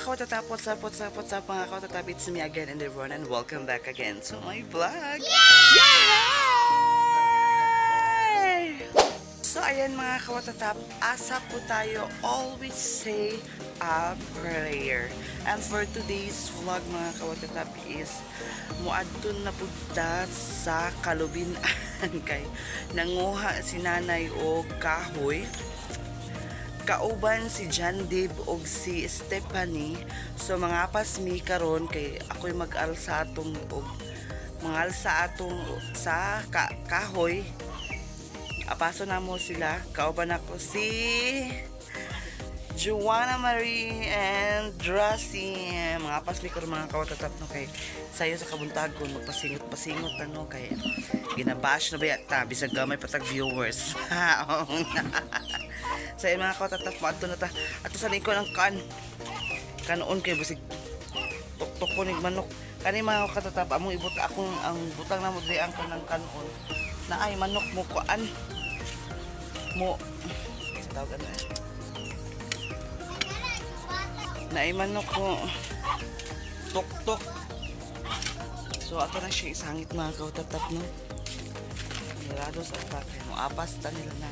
Mga kawatatap, what's up, what's up, what's up, mga kawatatap? It's me again and everyone, and welcome back again to my vlog. Yay! So ayan, mga kawatatap, asa po tayo, always say a prayer. And for today's vlog, mga kawatatap, is muadto na pud ta sa Kalubinan kay nanguha si nanay og kahoy. Kauban si John Dib og si Stephanie. So mga pas mi karon kay ako'y mag-alsa atong og mga alsa atong sa kahoy. Apaso na mo sila. Kauban ako si Joanna Marie and Drassi. Mga pas mi karon, mga kawatatap, no, kay sayo sa kabuntagon magpasingot-pasingot, ano, kay ginabash na ba ta bisag gamay patag viewers. Sa so, mga kawatatap, maadto na ta ato sa lingkod ang kanon kay busig tuktok ko nig manok kani, mga katatap. Among ibut akong ang butang namo diri ang kanang kanon na ay manok mo kuan mo sa tawag ano eh na ay manok mo tuktok. So ato na siya isangit, mga kawatatap, no. Nirado sa atake mo apas ta nila na.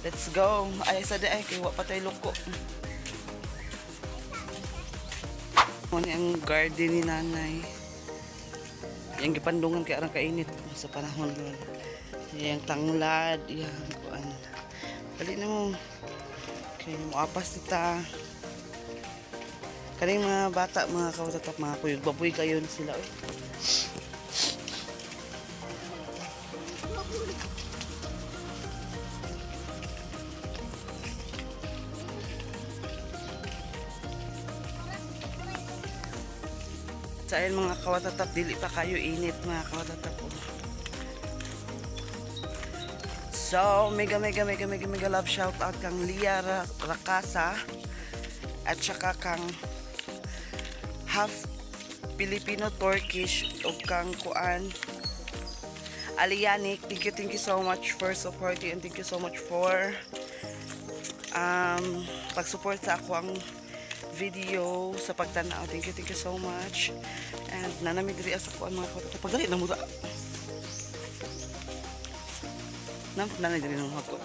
Let's go. Ay, sa di ay, kay wa pa tayo loko. Muna ang garden ni nanay. Yang gipandungan kay arang kainit sa panahon ron. Yang tanglad, yang kuan. Dali na mo. Kay mo apas ta. Kaning mga bata, mga kawatatap, mga kuyog, baboy kayo na sila. Oy. Sa ayun, mga kawatatap, dili pa kayo init, mga kawatatap. Oh. So, mega mega mega mega mega love shout out kang Lia Rakasa at saka kang half Filipino Turkish o kang kuan Alianik. Thank you so much for supporting and thank you so much for pag-support sa ako ang video sa pagtanaw. Thank you so much. And nanami diri sa kuan, mga kawatatap. Pagdali na mo ta. Nam nanay diri nang hagko.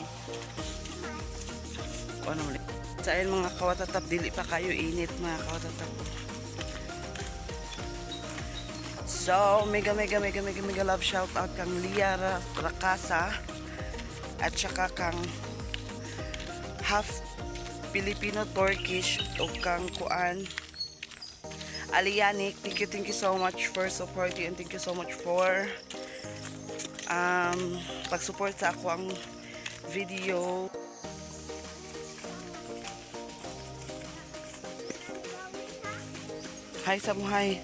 Kuan na mali. Sa ayun, mga kawatatap, dili pa kayo init, mga kawatatap. So mega mega mega mega mega love shout out kang Lia Rakasa at saka kang half Filipino Turkish o kang kuan Alianik. Thank you so much for supporting and thank you so much for pag-support sa ako ang video. Hi sa mo, hi.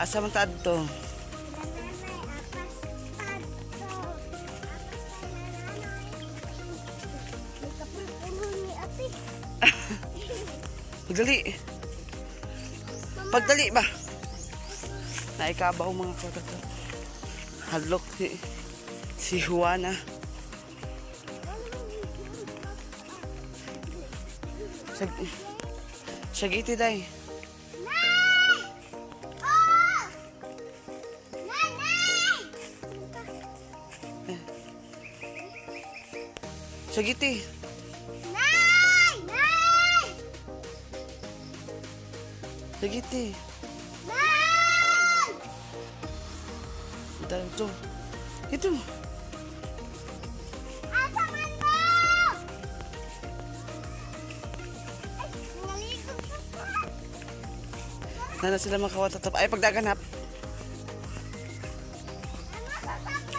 Asa man ta adto? Pagdali. Pagdali ba? Naikabaw, mga kawatatap. Hadlok si Juana. Sagiti day. Sagiti. Sagiti. Ito. Ito. Asa man mo? Ay, nalikod sa pa. Nana sila mga kawatatap. Ay, pagdaganap. Ano sa sapa? Papa!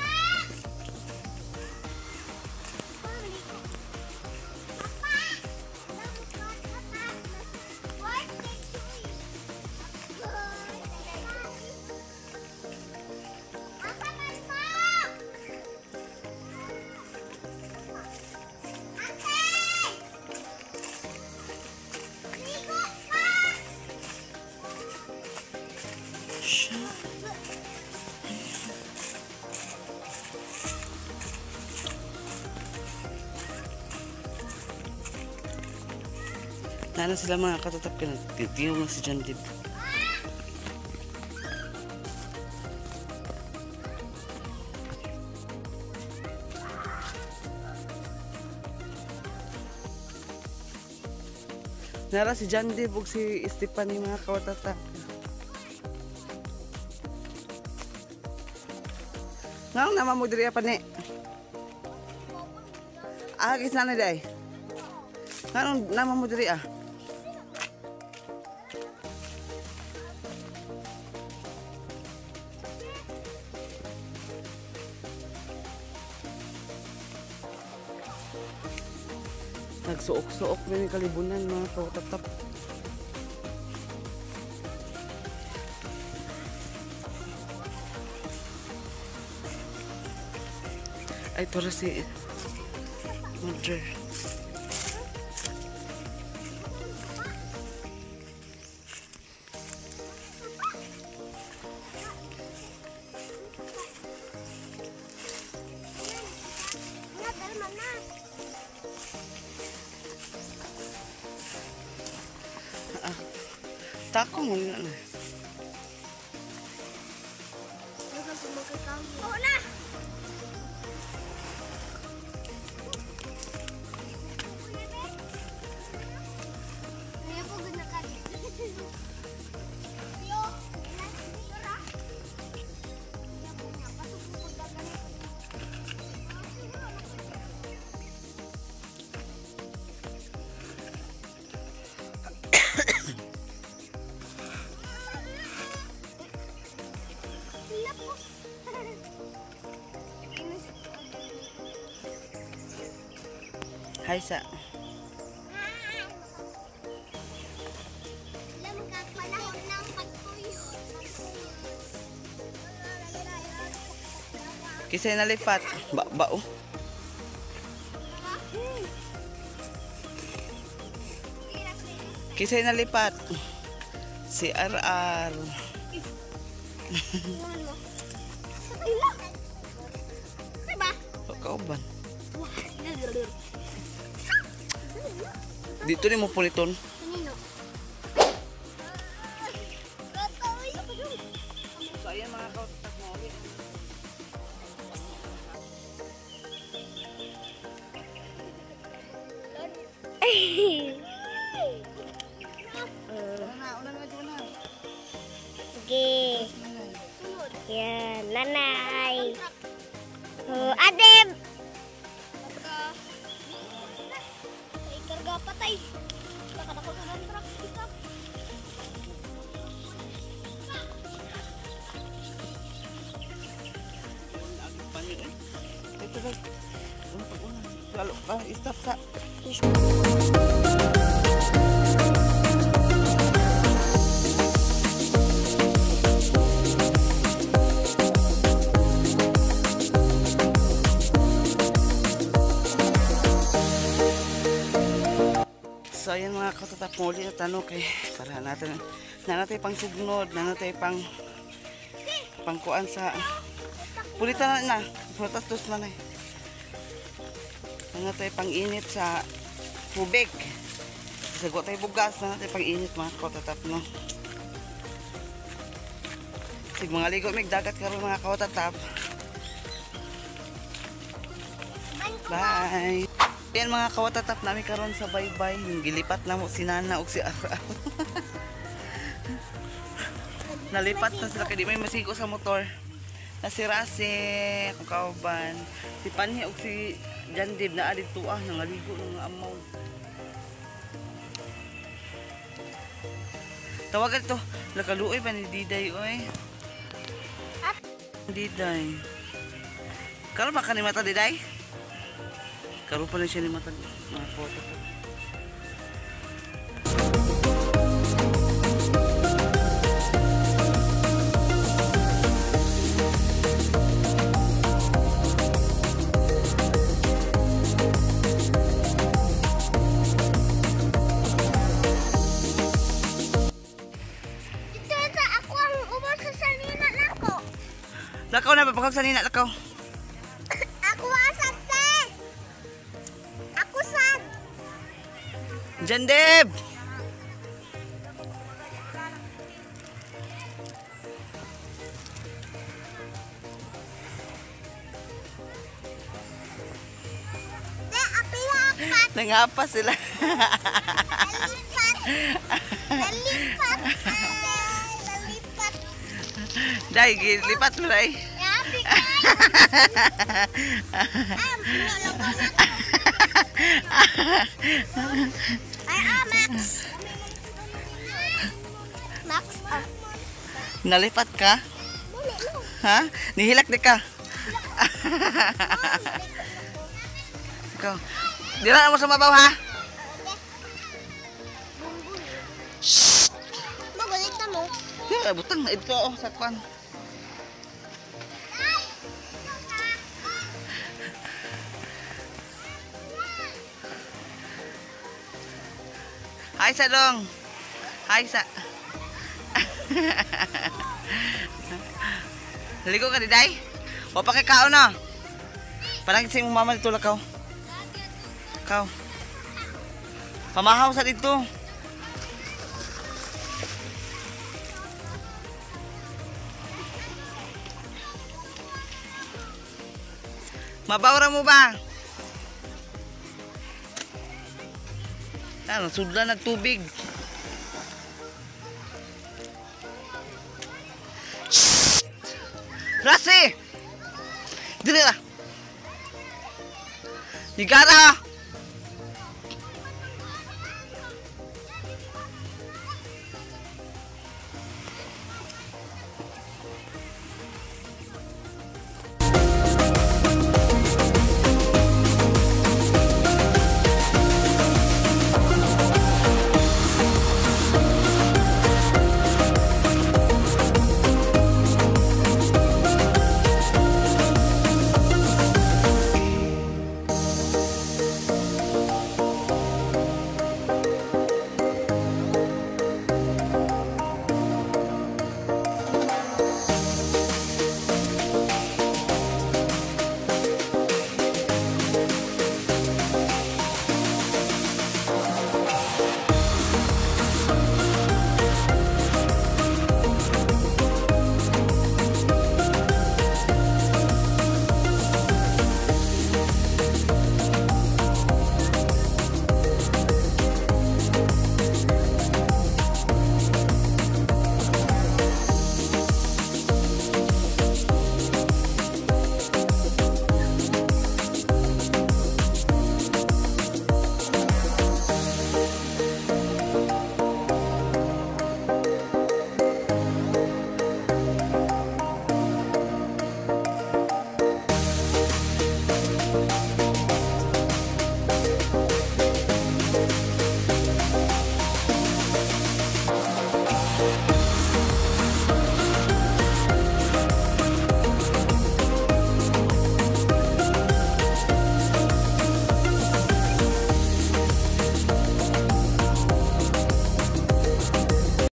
Siya. Nana sila mga katatap ka na. Tingnan mo si John Dib. Nara si John Dib ug si Stephanie mga kawatatap. Ngarong naman mo diri pa ni? Ah, gis na day. Ngarong naman mo diri ah? Nagsuok-suok na yung kalibunan mga kawatatap. Ay, para si Mother. Tako mo na. Oo na! Hi sa. Kisay nalipat. Ba bao. Kisay nalipat. Si RR. Kauban. Dito ni mo puliton. So ayan mga kautak mo. Sige. Yan, nanay. Oh, Adem! Karga patay. Nakadako sa truck isa. Ito ba? Una pag una. Lalo pa, stop sa. So ayan mga katatap mo ulit na tanong kay para natin nanatay pang sugnod, nanatay pang pangkuan sa pulitan na prutas tos na eh. Nanatay pang init sa tubig. Sagot tayo bugas, nanatay pang init mga katatap no. Sig mga ligo mig dagat karon mga katatap. Bye. Yan mga kawatatap namin karon sa baybay. Yung gilipat na mo si Nana ug si Ara. Nalipat na sila kay di may masigo sa motor. Nasira si akong kauban. Si Panhi ug si Jandib na didto ah nangaligo ng amaw. Tawagan to. Nakaluoy ba ni Diday oy? Diday. Karon ba kani mata Diday? Karon pa na siya ni mata mga kawatatap. Ito sa ako ang ubos sa sanina nako. Lakaw na ba sa nina lakaw. Ako asad te. Ako sad. Jandeb. Nangapa sila. Nalipat. Nalipat. Nalipat. Day, gilipat mo, day. Happy kayo. Ah, puno lang ko na. Ay, ah, Max. Max, ah. Nalipat ka? Dali lang. Ha? Nihilak di ka? Ikaw. Dira na mo sa mabaw, ha? Shh! Magulit na mo. Yeah, butang ito oh, sa kwan. Hi sa dong. Hi sa. Ligo ka diday? Wa pa kay kaon na. Parang sa imong mama dito lakaw. Kaw. Pamahaw sa dito. Mabawra mo ba? Ano, sudlan ng tubig. Shh! Rasi! Dili na! Ligara!